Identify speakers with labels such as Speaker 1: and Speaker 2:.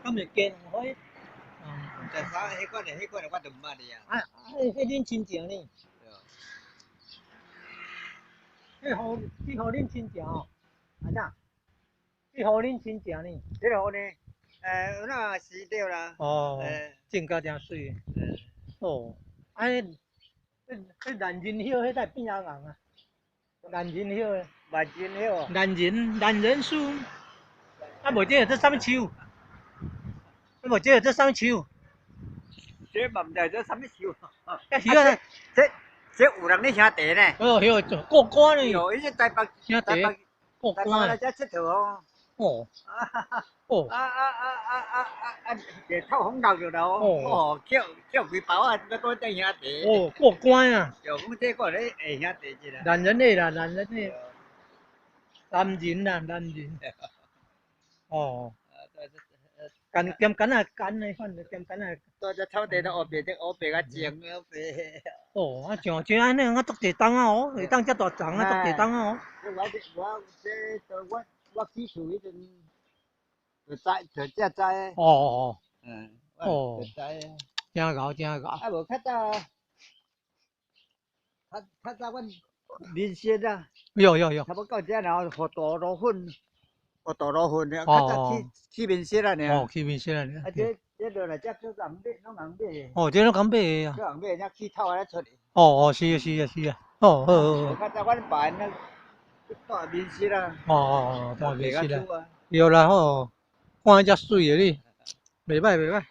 Speaker 1: 敢會加兩花？
Speaker 2: 毋知啥，彼款的彼款的我就毋捌哩啊。
Speaker 1: 啊啊！彼恁親情呢？彼予彼予恁親情哦，阿長，彼予恁親情呢？
Speaker 2: 這個呢？那是對啦。
Speaker 1: 哦，種甲誠媠。哦，啊，彼彼懶人葉，彼才會變紅啊？懶人葉。
Speaker 2: 懶人葉。
Speaker 1: 懶人懶人樹。啊，無這個這啥物樹？啊，無這個這啥物樹？
Speaker 2: 這嘛毋知這啥物樹。
Speaker 1: 這樹啊，
Speaker 2: 這這有人咧兄弟呢。
Speaker 1: 哦，許過關呢。
Speaker 2: 哦，伊這台北
Speaker 1: 兄弟過關。
Speaker 2: 來遮𨑨迌哦。
Speaker 1: 哦。哦。
Speaker 2: 啊啊啊啊啊啊啊！這透風漏著了哦。哦，抾抾規包啊，這個這兄弟。
Speaker 1: 哦，過關啊。
Speaker 2: 就講這個咧下兄弟這啦。
Speaker 1: 男人的啦，男人的。男人啦，男人。哦。乾兼乾啊乾的，反正兼乾啊。
Speaker 2: 蹛這草地都烏白，這烏白較種烏白。
Speaker 1: 哦，啊上上按呢，啊足濟冬仔哦，會當遮大叢啊，足濟冬仔哦。
Speaker 2: 我我這我我起厝彼陣就栽就這栽。
Speaker 1: 哦哦哦。哦。
Speaker 2: 就栽。
Speaker 1: 真𠢕真𠢕。
Speaker 2: 啊無較早，較較早阮民宿啊。
Speaker 1: 有有有。
Speaker 2: 差不多到這然後予大螺粉，予大螺粉，較早去去民宿啊爾。
Speaker 1: 哦，去民宿啊爾。
Speaker 2: 啊這這落來這叫人買，攏人買。
Speaker 1: 哦，這攏共買的啊。
Speaker 2: 叫人買，才起透安呢出來。
Speaker 1: 哦哦，是啊是啊是啊。哦，好好好。
Speaker 2: 較早阮爸𪜶咧蹛民宿啊。
Speaker 1: 哦哦哦，蹛民宿啊。對啦吼，看遮媠的你，袂䆀袂䆀。